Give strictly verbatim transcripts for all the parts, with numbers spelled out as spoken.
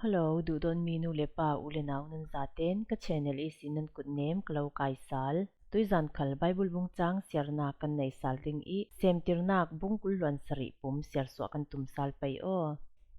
Hello, duhdawtmi nu le pa, u le nau nan zaten ka channel ihsin nan kutnem ka lo kaisal. Tuizan khal Bible bung chang siarna kan nei sal ding ih, Semtirnak bung kul hluan sarih pum siarsuah kan tum sal pei aw.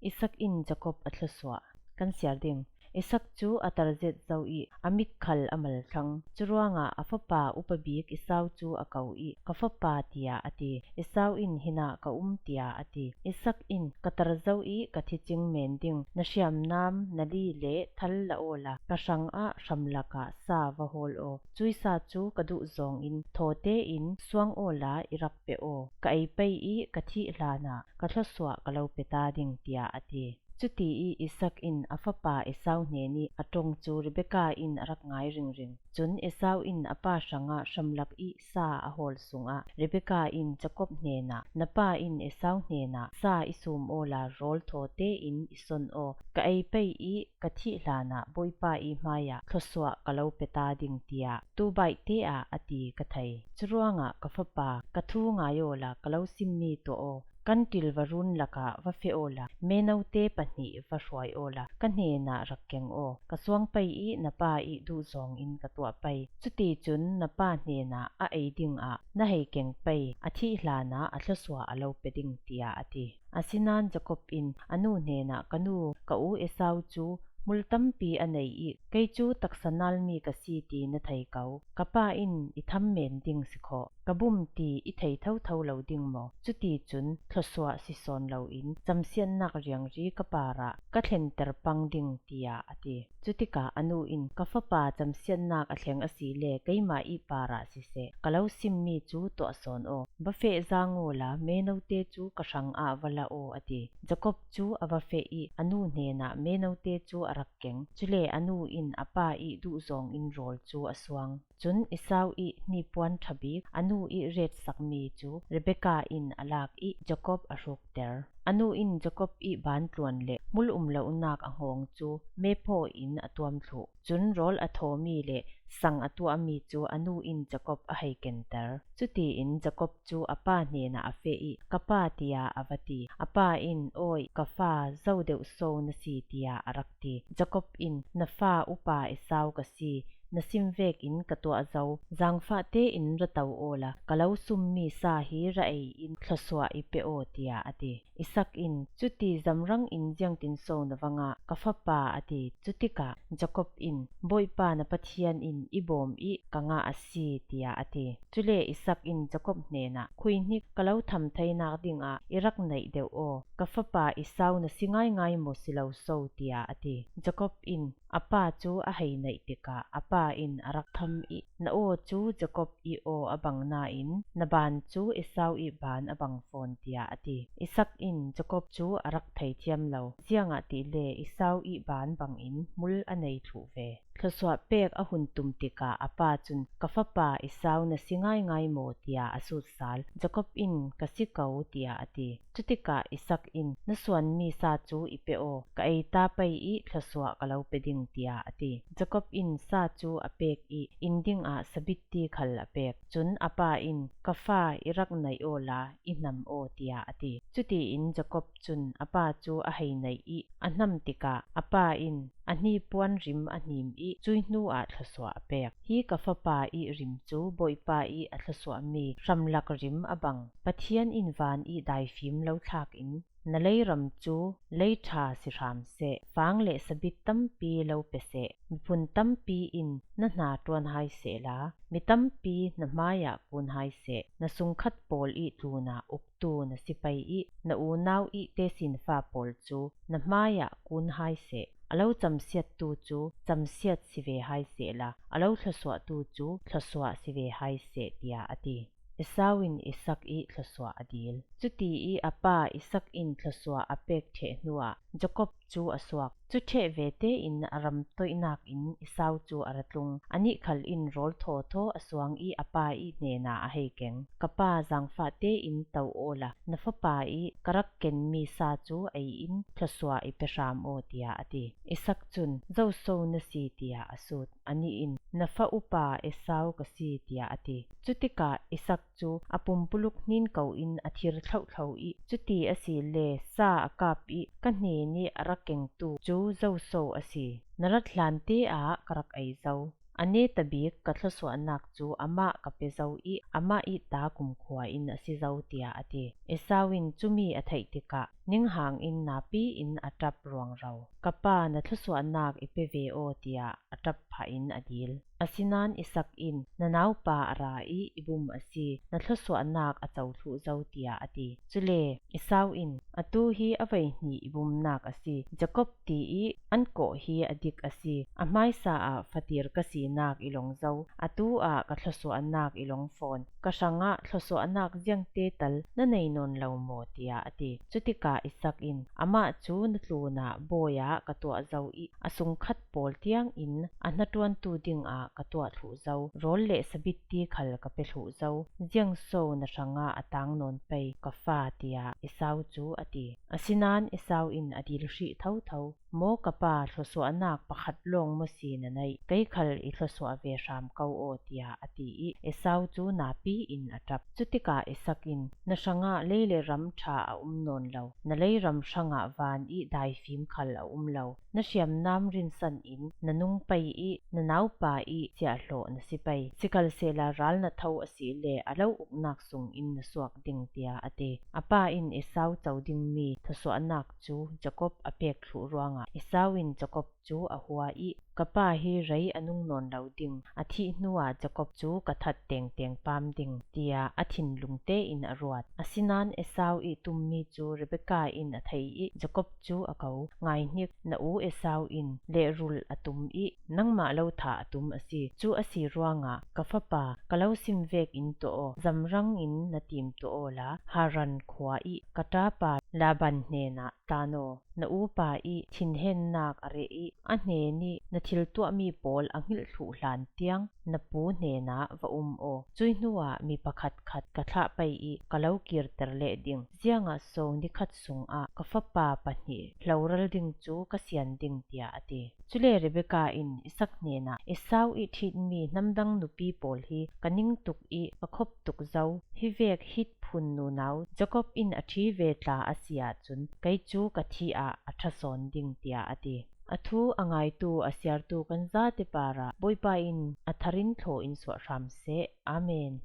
Isak in Jakob a thluasuah. Kan siar ding. Isak cu a tarzet zo ih a mit khal a mal thlang. Curuangah a fapa upa bik Esau cu a ko ih, "Ka fapa," tiah a ti. Esau in, "Hinah ka um," tiah a ti. Isak in, "Ka tar zo ih ka thi cing men ding, na hriamnam na li le thal la awla ka hrangah hramlak ah sa va hawl aw. Cui sa cu ka duh zawngin thaw tein suang awla i rak pe aw. Ka ei pei ih ka thih hlanah ka thluasuah ka lo pe ta ding," tiah a ti. Cuti ih Isak in a fapa Esau hnen ih a ṭong cu Rebekah in a rak ngai ringring. Cun Esau in a pa hrangah hramlak ih sa a hawl sungah Rebekah in Jakob hnenah, "Na pa in Esau hnenah sa i sum awla rawl thaw tein i son aw. Ka ei pei ih ka thih hlanah Bawipa ih hmaiah thluasuah ka lo pe ta ding," tiah tu baihte ah a ti ka thei. Curuangah ka fapa, ka thu ngai awla ka lo simmi tuah aw. Kan ṭil va run lakah va feh awla, menote pahnih va hruai awla ka hnenah rak keng aw. Ka suang pei ih na pa ih duh zawngin ka tuah pei. Cuticun na pa hnenah a ei dingah na hei keng pei, a thih hlanah a thluasuah a lo pe ding, tiah a ti. Asinain Jakob in a nu hnenah, "Ka nu, ka u Esau cu hmul tampi a nei ih, kei cu taksa nalmi ka si ti na thei ko. Ka pa in i tham men ding si khawh. Ka bum ti i thei thotho lo ding maw? Cuticun thluasuah si sawn loin camsiatnak riangri ka parah ka thlenter pang ding," tiah a ti. Cutikah a nu in, "Ka fapa camsiatnak a thleng a si le keimah ih parah siseh, ka lo simmi cu tuah sawn aw. Va feh zang awla menote cu ka hrangah va la aw," a ti. Jakob cu a va feh ih a nu hnenah menote cu a rak keng. Cule a nu in a pa ih duh zawngin rawl cu a suang. Cun Esau ih hnipuan ṭha bik a nu ih retsakmi cu Rebekah in a lak ih Jakob a hrukter. A nu in Jakob ih bantluan le hmul um lonak a hngawng cu mephawh in a tuam thluh. Cun rawl a thawmi le sang a tuahmi cu a nu in Jakob a hei kenter. Cutiin Jakob cu a pa hnenah a feh ih, "Ka pa," tiah a va ti. A pa in, "Awi, ka fa, zo deuh so na si," tiah a rak ti. Jakob in, "Na fa upa Esau ka si, na sim vekin ka tuah zo. Zangfah tein ra to awla ka lo summi sa hi ra ei in thluasuah i pe aw," tiah a ti. Isak in, "Cuti zamrang in ziangtin so na va ngah, ka fapa?" a ti. Cutikah Jakob in, "Bawipa na Pathian in i bawm ih ka ngah a si," tiah a ti. Cule Isak in Jakob hnenah, "Khuihnik ka lo tham theinak dingah i rak naih deuh aw. Ka fapa Esau na si ngaingai maw si lo so?" tiah a ti. Jakob in a pa cu a hei naih tikah a pa in a rak tham ih, "Na aw cu Jakob ih aw a bang nain na ban cu Esau ih ban a bang fawn," tiah a ti. Isak in Jakob cu a rak theithiam lo, ziangahtile Esau ih ban bangin hmul a nei thluh ve. Thluasuah pek a hun tum tikah a pa cun, "Ka fapa Esau na si ngaingai maw?" tiah a sut sal. Jakob in, "Ka si ko," tiah a ti. Cutikah Isak in, "Na suanmi sa cu i pe aw. Ka ei ta pei ih thluasuah ka lo pe ding," tiah a ti. Jakob in sa cu a pek ih inn dingah sabitti khal a pek. Cun a pa in, "Ka fa, i rak naih awla i hnam aw," tiah a ti. Cutiin Jakob cun a pa cu a hei naih ih a hnam tikah a pa in a hnipuan rim a hnim ih cui hnu ah thluasuah a pek. "Hi ka fapa ih rim cu Bawipa ih a thluasuahmi hramlak rim a bang. Pathian in van ih daifim lo thlakin na leiram cu lei ṭha si hram seh. Fang le sabit tampi lo pe seh. Miphun tampi in na hna ṭuan hai sehla, mi tampi na hmaiah kun hai seh. Na sungkhat pawl ih tlunah uktu na si pei ih na unau ih tesinfa pawl cu na hmaiah kun hai seh. A lo camsiattu cu camsiat si ve hai sehla, a lo thluasuahtu cu thluasuah si ve hai seh," tiah a ti. Esau in Isak ih thluasuah a dil. Cuti ih a pa Isak in thluasuah a pek ṭheh hnuah Jakob cu a suak. Cu ṭheh ve tein a ram toihnak in Esau cu a ra tlung. Anih khal in rawl thawthaw a suang ih a pa ih hnenah a hei keng. "Ka pa, zangfah tein to awla na fapa ih ka rak kenmi sa cu ei in thluasuah i pe hram aw," tiah a ti. Isak cun, "Zo so na si?" tiah a sut. Anih in, "Na fa upa Esau ka si," tiah a ti. Cutikah Isak cu a pumpuluk hnin ko in a thir thlohthlo ih, "Cuti a si le sa a kap ih ka hne nih a rak kengtu cu zoso a si. Na rat hlante ah ka rak ei zo. A netabik ka thluasuahnak cu amah ka pe zo i amah i ta kumkhua in a si zo, tiah a ti. Esau in cumi a theih tikah ninghang in napi in a ṭap ruangro. Ka pa, na thluasuahnak i pe ve aw, tiah a ṭap phah in a dil. Asinain Isak in, na naupa a ra i i bum a si, na thluasuahnak a co thluh zo, tiah a ti. Cule Esau in, atu hi a veihnih i bumnak a si, Jakob ti i an kawh hi a dik a si. A hmaisa ah fatir ka sinak i long zo, atu ah ka thluasuahnak i long fawn. Ka hrangah thluasuahnak ziangte tal na nei nawn lo maw, tiah a ti. Cutikah Isak in, amah cu na tlunah bawi ah ka tuah zo i a sungkhat pawl tiangin a hnaṭuantu dingah ka tuah thluh zo, rawl le sabitti khal ka pe thluh zo. Ziangso na hrangah a tang nawn pei, ka fa, tiah Esau cu a ti. Asinain Esau in a dil hrih thotho. Maw ka pa, thluasuahnak pakhat lawng maw si na neih? Kei khal i thluasuah ve hram ko aw, tiah a ti i Esau cu napi in a ṭap. Cutikah Isak in, na hrangah lei le ram ṭha a um nawn lo, na leiram hrangah van i daifim khal a um lo. Na hriamnam rinsan in na nung pei i na naupa i siahhlawh na si pei. Sikhalsehla ral na tho a si le a lo uknak sungin na suak ding, tiah a ti. A pa in Esau co dingmi thluasuahnak cu Jakob a pek thluh ruangah Esau in Jakob cu a hua i, ka pa hi rei a nung nawn lo ding, a thih hnuah Jakob cu ka that tengteng pam ding, tiah a thinlung tein a ruat. Asinain Esau i tummi cu Rebekah in a thei i Jakob cu a ko. Ngaihnik, na u Esau in lehrulh a tum i nangmah lo thah a tum a si. Cu a si ruangah, ka fapa, ka lo sim vekin tuah aw, zamrang in na tim tuah awla Haran khua i ka ṭapa Laban hnenah tan aw. Na upa i thinhennak a reh i a hnen i na thil tuahmi pawl a hngilh thluh hlan tiang na pu hnenah va um aw. Cui hnuah mi pakhatkhat ka thlah pei i ka lo kirter leh ding. Ziangah so nikhat sungah ka fapa pahnih hloral ding cu ka sian ding, tiah a ti. Cule Rebekah in Isak hnenah, Esau i ṭhitmi hnamdang nupi pawl hi ka ning tuk i ka khop tuk zo. Hi vek Hit phun nunau Jakob in a ṭhi ve tla a si ahcun kei cu ka thih ah a ṭha sawn ding, tiah a ti. A thu a ngaitu a siartu kan zate parah Bawipa in a thar in thlaw in suah hram seh. Amen.